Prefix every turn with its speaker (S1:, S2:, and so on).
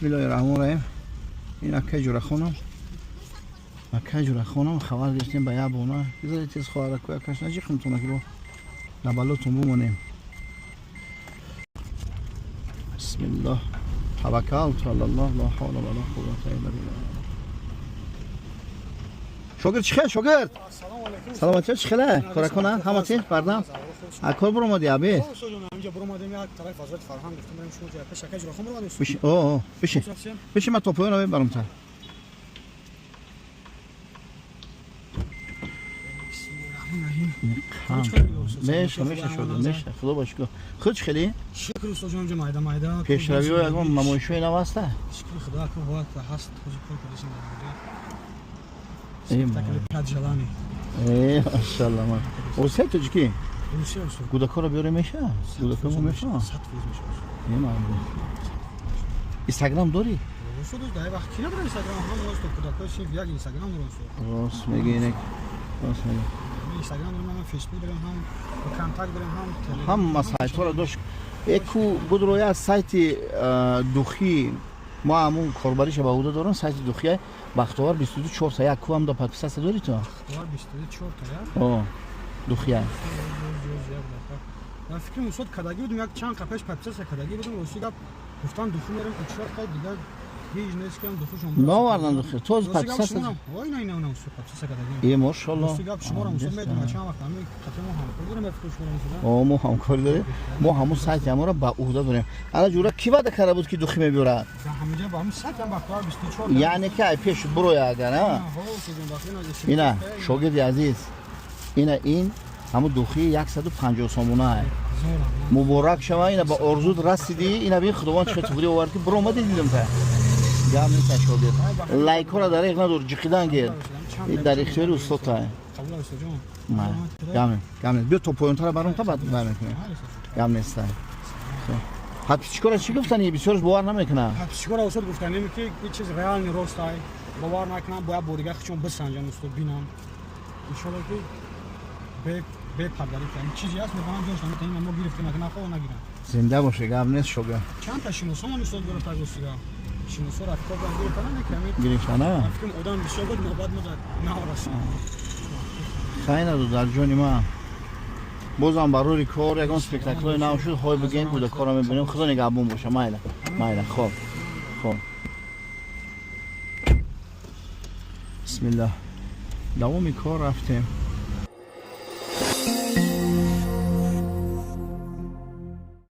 S1: Бисмиллоҳи раҳмони раҳим. Ин акаи Ҷурахонам. Акаи Ҷурахонам хабар гирифтем ба як бона. Бизаред тез хоҳараку якаш наҷиқимтона ки бо лабалотон бумонем. Бисмиллоҳ. Таваккалту алаллоҳ ла ҳавла ва ла қуввата илла биллаҳ. Шогирд чӣ хел шогирд? Саломатӣ чӣ хеле? Коракона ҳама чи бардам? А кор буромадӣ абед? Бишин, о, бишин. Бишин ман то поён мебарам та. Меша, меша шогирд, меша. Худо ба шукр. Худ чӣ хеле?
S2: Шукр устод ҷон, майда майда.
S1: Пешравиҳо ягон намоишҳои нав ҳаста?
S2: Шукри Худо, ку ҳолат ҳаст, ҳозир кор кардасем дар инҷо. Спектакли пять желаний.
S1: Э, машалла. Русия тоҷикӣ?
S2: Русия устод.
S1: Кӯдакҳоро биёре меша? Кӯдакҳо мо мешаванд?
S2: 100% мешавад.
S1: Э, маълум. Инстаграм дорӣ?
S2: Устод, дар вақт ки надорам Инстаграм, ҳам рост кӯдакҳои синф як Инстаграм дорам устод.
S1: Рост мегӣ, инак. Рост мегӣ.
S2: Инстаграм дорам, ҳам Фейсбук дорам, ҳам Контакт дорам, ҳам Телеграм.
S1: Ҳама сайтҳоро дошт. Эку будро я сайти духи мо ҳамун корбариша ба уда дорам, сайти духия Бахтовар 22 4 та як куам да подписаться дори ту?
S2: Бахтовар 22 4 та як?
S1: О, духия.
S2: Дар фикрам устод кадаги будем, як чанд қапеш подписаться кадаги будем, рости гап гуфтан духу мерем, учрат қай дигар ҳеҷ нест ки ҳам духушон.
S1: Навардан духи. То подписаться.
S2: Ой, на на на устод подписаться кадаги.
S1: Э, машалло.
S2: Рости гап шуморо устод медонам чанд вақт ҳамин қатъи мо ҳамкорӣ дорем, фикр шуморо устод.
S1: О, мо ҳамкорӣ дорем. Мо ҳамун сайти ҳамонро ба уҳда дорем. Ана ҷура ки ваъда карда буд ки духи мебиёрад?
S2: Ҳаминҷа ба ҳамин сайт ҳам Бахтовар 24.
S1: Яъне ки ай пеш буроя агар, а? Ина, шогирди азиз. Ина ин ҳамун духи 150 сомона. Муборак шава, ина ба орзуд расидӣ, ина бин Худованд чӣ туғри овард ки буромадӣ дидам та. Гап нест шогирд. Лайкҳоро дареғ надор, ҷиқидан гир. Ин дар ихтиёри устод та. Гап нест, гап нест. Биё то поёнтара баром та баъд вай мекунем. Гап нест. Подписчикора чӣ гуфтани? Бисёрш бовар намекунад.
S2: Подписчикора устод гуфтанем ки ин чиз реальный рост ай. Бовар накунам, бояд бо дига хичон бисанҷам устод бинам. Иншолло ки бепардарӣ кардем. Чизе ҳаст мехоҳам ҷош наметавонем, мо гирифтем, агар нахоҳ нагирам.
S1: Зинда боше, гап нест шогирд.
S2: Чанд та шиносомон устод гирифта густига. Шиносо рафиқо бам гирифтана неками.
S1: Гирифтана?
S2: Фикрам одам бисёр буд, навбат мо дар наорасид.
S1: Хай надо дар ҷони ман. Бозам барори кор ягон спектаклҳои нав шуд, ҳой бигем, кӯдакҳоро мебинем. Худо нигаҳбон боша. Майла, майла, хоб, хоб. Бисмиллаҳ. Давоми кор рафтем.